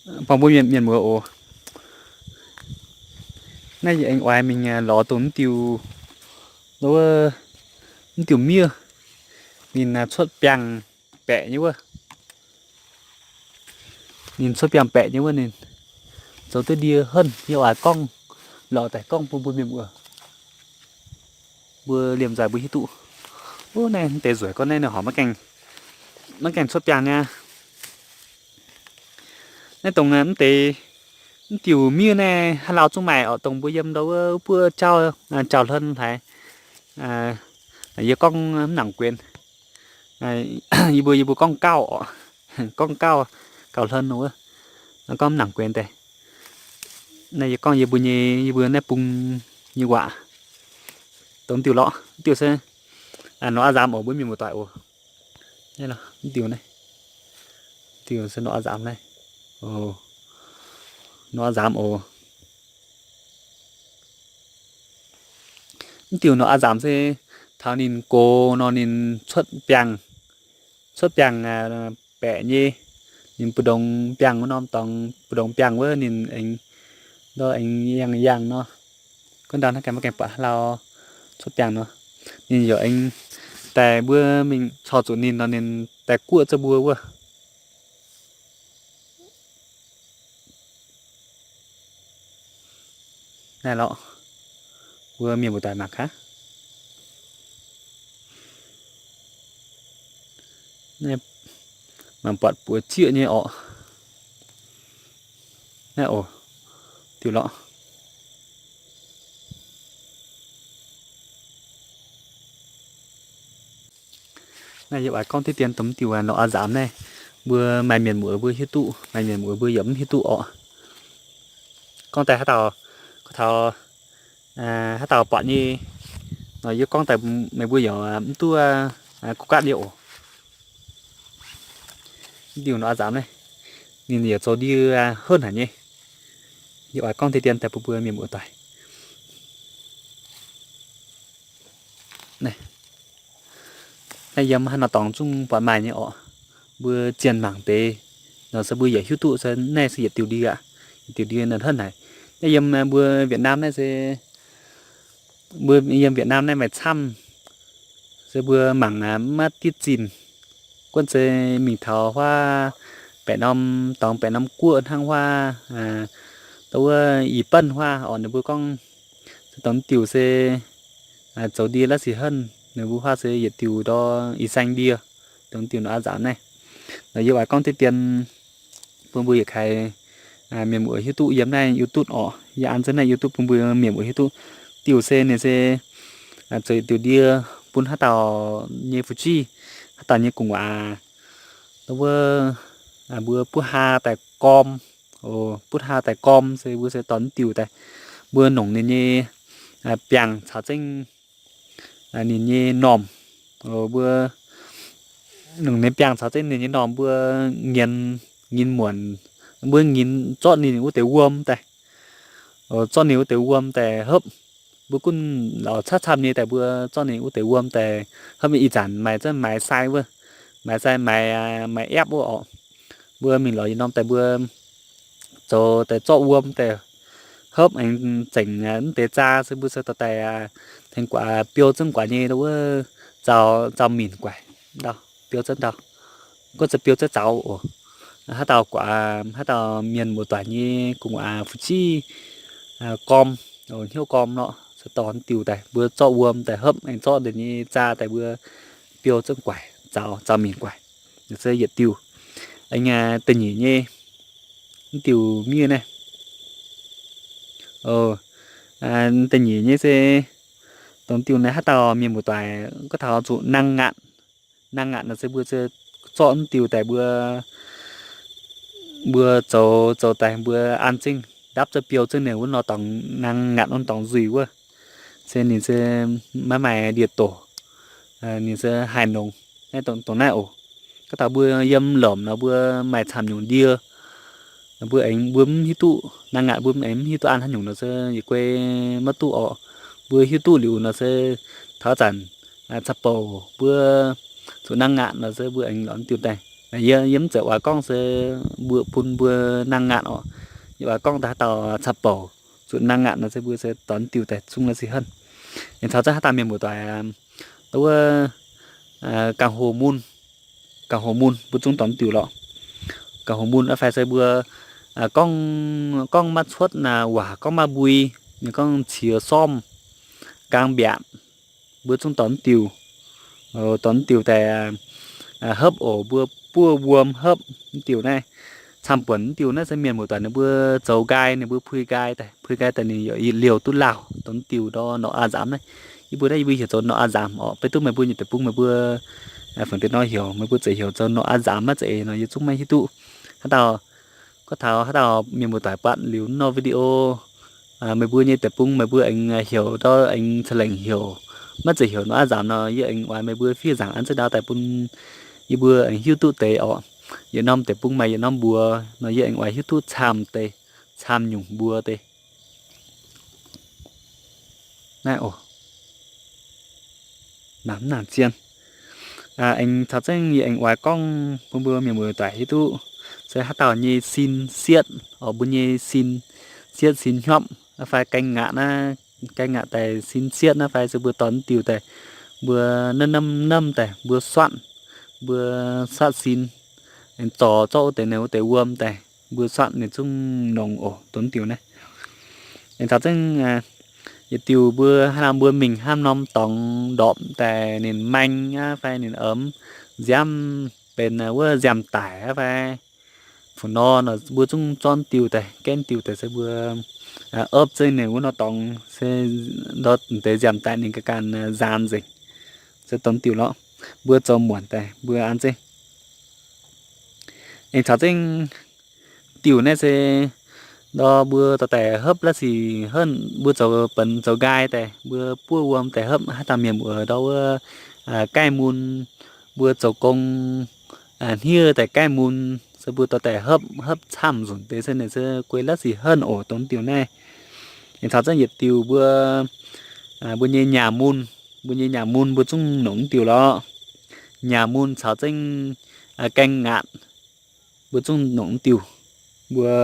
Buangh mbuo mienh, mienh muoz oc. Naaiv yie aengx oix mingh lorz dongh mv diuh, mv diuh miev. Ninh cuotv biangh baeqc nyei wuov. Ninh cuotv biangh baeqc nyei wuov ninh zoux duqv ndie henv. Yie oix gorngv lorz daaih gorngv bun mbuo mienh muoz, mbuo liemh nzaaih mbuo hiuv duqv. Wuov naaiv deix nzueic gorngv naaiv ninh horpc maiv gaengh cuotv biangh niaa. Naaiv dongh mv deix, mv diuh miev naaiv haaix lauh zungv maaih orqc, dongh mbuo yiem ndau wuov buov jauv, jauv-hlen hlaaix. Yie gorngv mv nangc guenx. Yie mbuo, yie mbuo gorngv gauh orqc, gorngv gauh, gauh-hlen wuov, gorngv mv nangc guenx deix. Naaiv yie gorngv yie mbuo nyei, yie mbuo naaiv bung nyei waac. Dongh diuh lorqc, diuh se nor a'nzaamz oc, mbuo mienh muoz-doic oc. Naaiv diuh naaiv, diuh se nor a'nzaamz naaiv, nor a'nzaamz oc. Mv diuh nor a'nzaamz se taux ninh gox nor ninh cuotv biangh, cuotv biangh baeqc nyei. Ninh mbu'ndongx biangh wuov norm dorngx, mbu'ndongx biangh wuov ninh aengx, ndau aengx yangh yangh nor. Gunv ndau naaiv ganh maiv gaengh buatc haaix lauh cuotv biangh nor. Ninh yaac aengx daaih mbuo mingh corc zuqc ninh nor ninh daaih guoqv za'gengh mbuo wuov. Naaiv lorqc, mbuo mienh muoz-doic mangc gaax. Naaiv mangc buatc buoz zieqv nyei orqc. Naaiv oc, diuh lorqc. Naaiv yie oix gorngv diqv dien dongh diuh nor a'nzaamz naaiv, mbuo maaih mienh muoz mbuo hiuv duqv, maaih mienh muoz mbuo yaac mv hiuv duqv orqc. Gorngv daaih haaix dauh, gorngv taux haaix dauh buatc nyei nor, yie gorngv daaih meih mbuo yaac mv duqv guv gaatv liouh oc. Diuh nor a'nzaamz naaiv, ninh yaac zoux ndie henv haic nyei. Yie oix gorngv diqv dien daaih bun mbuo mienh muoz-doic. Naaiv yiem haaix nor dorngx zungv buatc maaih nyei orqc. Mbuo zienh mangc deix nor se mbuo yaac hiuv duqv se naaiv se yietc diuh ndie aqv. Yietc diuh ndie nor henv haic. Naaiv yiem mbuo Việt Nam naaiv se, mbuo yiem Việt Nam naaiv maaih camv se mbuo mangc maiv ditv zinh. Gunv se mingh taux huaav baeqc norm dorngx, baeqc norm guoqv hnangv huaav, dongh wuov Ih Banh huaav orqc, ninh mbuo gorngv se dongh diuh se zoux ndie la'sic henv, ninh mbuo huaav se yietc diuh ndor Ih Saeng ndie, dongh diuh nor a'nzaamz naaiv. Nor yie oix gorngv diqv dien bun mbuo yietc kaaix mienh muoz hiuv duqv yiem naaiv YouTube orqc. Yie an zunv naaiv YouTube bun mbuo mienh muoz hiuv duqv. Diuh se ninh se zoux diuh ndie bun haaix dauh nyei fu'jueiv, haaix dauh nyei gu'nguaaz, dongh wuov mbuo butv haa daaih gorm, butv haa daaih gorm se mbuo se dorh diuh daaih, mbuo nongc ninh nyei biangh caux zengv ninh nyei normh. Mbuo nongc ninh biangh caux zengv ninh nyei normh, mbuo nginx, nginx muonc, mbuo nginx zorqv ninh wuov deix wuom daaih, zorqv ninh wuov deix wuom daaih hopv. Mbuo gunv lorz camv-camv nyei daaih mbuo zorqv ninh wuov deix wuom daaih hopv. Ih zanc maaih zungv maaiz sai wuov, maaiz sai, maaiz, maaiz aepv wuov orqc. Mbuo mingh lorz yietc norm daaih mbuo zoux daaih zorqv wuom daaih hopv aengx zengc mv deix zaa se mbuo se dorh daaih tengx guaax biou zengv guaax nyei wuov zaux, zaux minc guaix ndau, biou zengv ndau. Gorngv se biou zengv zaux oc. Haaix dauh guaax, haaix dauh mienh muoz-doic nyei gu'nguaaz fu'jueiv gorm, hnyouv gorm nor, se dorh diuh daaih mbuo zorqv wuom daaih hopv aengx zorqv ninh nyei zaa daaih mbuo biou zengv guaix, zaux, zaux minc guaix. Se yietc diuh. Aengx da'nyeic nyei, mv diuh miev naaiv. Da'nyeic nyei se dongh diuh naaiv haaix dauh mienh muoz-doic gorngv taux zuqc nang ngaatc. Nang ngaatc nor se mbuo se zorqv mv diuh daaih mbuo, mbuo zoux, zoux daaih mbuo an zengv ndapv zengv biou zengv ninh wuov nor dorngx nang ngaatc wuov dorngx nzuih wuov, se ninh se maiv maaih ndie-doc, ninh se haih nongx. Naaiv dongh naaiv oc. Gorngv taux mbuo yiem lomc nor mbuo maaih camv nyungc ndie, mbuo aengx mbuo mv hiuv duqv, nang ngaatc mbuo aengx mv hiuv duqv an haaix nyungc nor se yie guei maiv duqv orqc. Mbuo hiuv duqv liuz nor se taux zanc caqv-bouc mbuo zuqc nang ngaatc nor se mbuo aengx lorz diuh daaih Yie, yie mv zeiz oix gorngv se mbuo bun mbuo nangh ngaatc oc. Yie oix gorngv daaih haaix dauh caqv-bouc zuqc nangh ngaatc nor se mbuo se dorh diuh daaih zungv la'sic henv. Aengx caux zengv haaix dauh mienh muoz-doic, wuov, ga'hlo mun, ga'hlo mun mbuo zungv dorh diuh lorqc. Ga'hlo mun fai se mbuo gorngv, gorngv maiv cuotv naaic waac, gorngv maiv mbui, gorngv ciex sormv, nqaang mbiaatc, mbuo zungv dorh diuh, dorh diuh daaih hopv oc. Mbuo buov wuom hopv diuh naaiv. Camv-buonc diuh naaiv se mienh muoz-doic ninh mbuo zoux nqaai, ninh mbuo pui nqaai daaih, pui nqaai daaih ninh yaac liouh duqv lauh. Dorh diuh ndorm norqc aqv nzaamz naaiv, yie mbuo naaiv yie mbuo heuc zoux norqc aqv nzaamz oc. Beiv duqv meih mbuo nyei deic-bung meih mbuo fungx deix nor heuc, meih mbuo zeiz heuc zoux norqc aqv nzaamz maiv zeiz nor yie zungv maiv hiuv duqv. Haaix dauh, gorngv taux haaix dauh mienh muoz-doic buatc liuz nor video, meih mbuo nyei deic-bung meih mbuo aengx heuc ndorm aengx ca'lengc heuc, maiv zeiz heuc norqc aqv nzaamz nor yie aengx oix meih mbuo fiev nzaangc an zengv ndau daaih bun yie mbuo aengx hiuv duqv deix oc. Yietc norm deic-bung maaih yietc norm mbuox nor yie aengx oix hiuv duqv camv deix, camv nyungc mbuox deix. Naaiv oc, nangc mv nangc zien. Aengx caux zengv yie aengx oix gorngv bun mbuo mienh muoz-doic hiuv duqv se haaix dauh nyei sin sietv oc, mbuo nyei sin sietv sin hnyopv fai gaeng ngaatc naaiv, gaeng ngaatc daaih sin sietv naaiv fai se mbuo dorh diuh daaih, mbuo nanv nanv nanv daaih mbuo suatv, mbuo suatv sin, aengx zorc zorqv wuov deix, wuov deix wuom daaih mbuo suatv ninh zungv nongx oc, dorh diuh naaiv. Aengx caux zengv yietc diuh mbuo haaix norm mbuo mingh haaix norm dorngx ndorpc daaih ninh maeng aqv fai ninh omx nziaamv benx wuov nziaamv-daic aqv fai fu nor nor mbuo zungv zorqv diuh daaih, gaenv diuh daaih se mbuo opv zengv ninh wuov nor dorngx se ndortv deix nziaamv-daic ninh ganh ganh nzaanx nzengc, se dorh diuh lorqc. Mbuo zoux muonc daaih mbuo an zengv. Aengx caux zengv diuh naaiv se ndorm mbuo dorh daaih hopv la'sic henv, mbuo zoux benx zoux nqaai daaih mbuo buov wuom daaih hopv, haaix dauh mienh muoz ndorm wuov gaih mun, mbuo zoux gong hniev daaih gaih mun, se mbuo dorh daaih hopv, hopv camv nzunc deix se ninh se guei la'sic henv oc, dorh diuh naaiv. Aengx caux zengv yietc diuh mbuo, mbuo nyei nyaah mun, mbuo nyei nyaah mun mbuo zungv nongc diuh lorqc. Nyaah mun caux zengv gaeng ngaatc mbuo zungv nongc diuh. Mbuo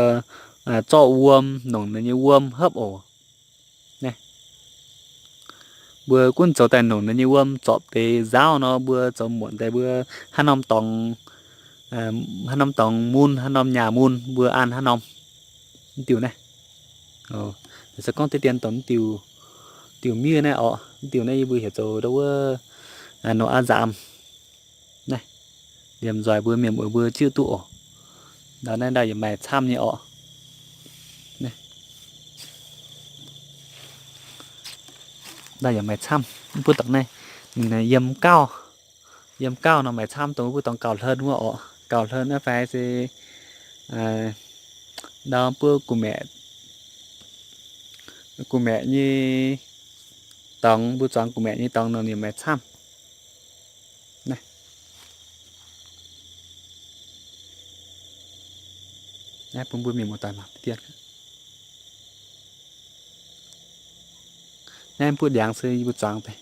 zorqv wuom, nongc ninh nyei wuom hopv oc. Mbuo gunv zoux daaih nongc ninh nyei wuom zorpc deix nzaauv nor, mbuo zoux muonc daaih mbuo haaix norm dorngx, haaix norm dorngx mun, haaix norm nyaah mun mbuo an haaix norm diuh naaiv. Se gorngv deix dien dongh diuh, diuh miev naaiv oc, diuh naaiv yie mbuo heuc zoux ndorm wuov norqc aqv nzaamz. Naaiv liemh nzoih mbuo mienh muoz mbuo jiuv duqv oc. Ndau naaiv ndau yaac maaih camv nyei oc. Ndau yaac maaih camv, mv buov dorngx naaiv ninh yiem gauh, yiem gauh nor maaih camv dongh mbuo dorngx gauh hlen wuov oc. Gauh hlen naaiv fai se ndau mbuo gu'maeqc, gu'maeqc nyei dorngx, mbuo zuangx gu'maeqc nyei dorngx nor ninh maaih camv. Naaiv bun mbuo mienh muoz-doic mangc deix dien. Naaiv mbuo ndiangx se yie mbuo zuangx deix.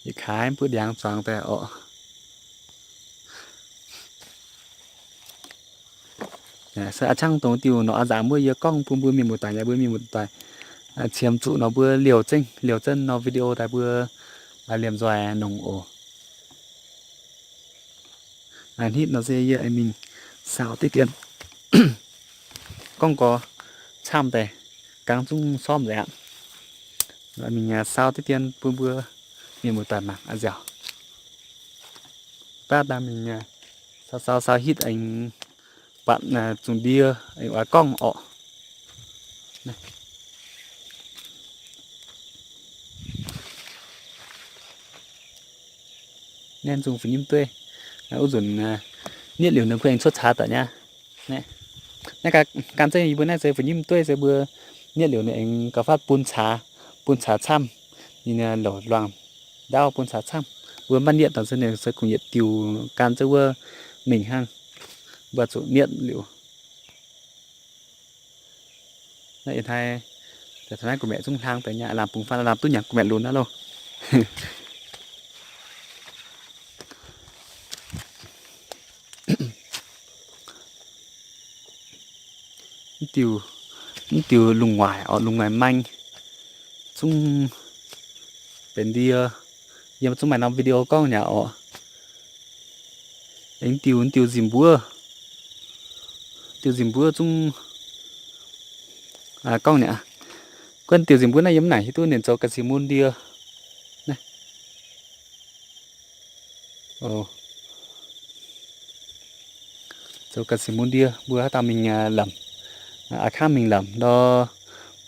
Yietc kaaix mbuo ndiangx zuangx deix oc. Se a'ciangv dongh diuh norqc a'nzaamz wuov yie gorngv bun mbuo mienh muoz-doic, yaac mbuo mienh muoz-doic qiemx zuqc nor mbuo liouh zengv, liouh zengv nor video daaih mbuo liemh nzoih nongc oc. Hnitv nor se yie mingh saaux deix dien. Gorngv gorx camv daaih, gangv zungv sormv nzengc aqv. Mingh saaux deix dien bun mbuo mienh muoz-doic mangc a'nziaauc. Baav daaih mingh saaux saaux saaux hitv aengx buatc zungh ndie aengx oix gorngv orqc. Naaiv zungh fu'nyimv dueiv, wuov nzunc nietv liuz ninh kuv aengx cuotv caax daaih nyei. Naaiv gan zeiv yie mbuo naaiv se fu'nyimv dueiv se mbuo nietv liuz ninh aengx gauh fatv bun caax, bun caax camv, ninh louc luangh ndaauv bun caax camv. Mbuo maiv nietv daaih se ninh se kungx yietc diuh gan zeiv wuov mingh hnangv. Mbuo zuqc nietv liuz. Naaiv ih hnoi, naaiv gu'maeqc zungv hlang deix nyei, lamh bungx faanv lamh duqv nyanc gu'maeqc lunx naaiv loh. Mv diuh, mv diuh lungh waaic oc, lungh waaic maeng, zungv benx ndie. Yie zungv maaih norm video gorngv nyei oc. Aengx diuh, diuh nzimc mbuov, diuh nzimc mbuov zungv gorngv nyei. Guanh diuh nzimc mbuov naaiv yie mv nangc hiuv duqv ninh zoux ga'sie mun ndie. Zoux ga'sie mun ndie, mbuo haaix dauh mingh lamc, aa, kangv mingh lamc nor,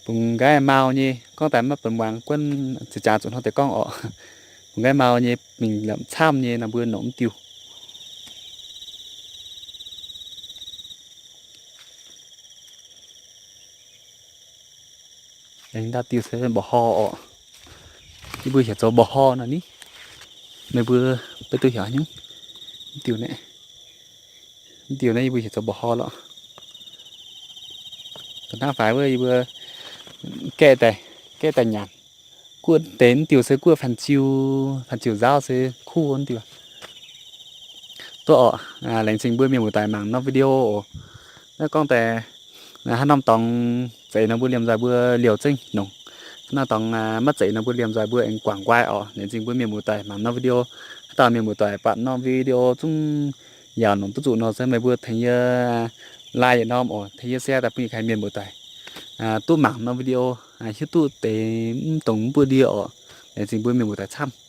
bungx nqaiv mau nyei, gorngv daaih maiv benx muangx, guanh ziex jaax zuqc hnangv deix gorngv oc. Bungx nqaiv mau nyei, mingh lamc camv nyei nor mbuo nongc mv diuh. Aengx ndau diuh se mba'ho oc. Yie mbuo heuc zoux mba'ho nor ni. Meih mbuo beiv duqv heuc haaix nyungc? Mv diuh naaiv, mv diuh naaiv yie mbuo heuc zoux mba'ho lorqc. Da'hnangv faix wuov yie mbuo gaeqv daaih, gaeqv daaih nyanc. Guoqv deix mv diuh se guoqv fanh ziu, fanh ziu nzaauv se kuv mv diuh. Duqv oc. Laengz zingh mbuo mienh muoz-doic mangc norm video oc. Naaiv gorngv daaih, haaix norm dorngx zeiz nor mbuo liemh nzoih mbuo liouh zengv nongc. Haaix norm dorngx maiv zeiz nor mbuo liemh nzoih mbuo aengx guangc nqoi oc. Laengz zingh mbuo mienh muoz-doic mangc norm video. Haaix dauh mienh muoz-doic buatc norm video zungv yaac nongc duqv zuqc nor se meih mbuo tengx yie like yietc norm oc, tengx yie share daaih bun yietc kaaix mienh muoz-doic duqv mangc norm video, hiuv duqv deix mv dongz mv buoz ndie oc. Laengz zingh mbuo mienh muoz-doic camv.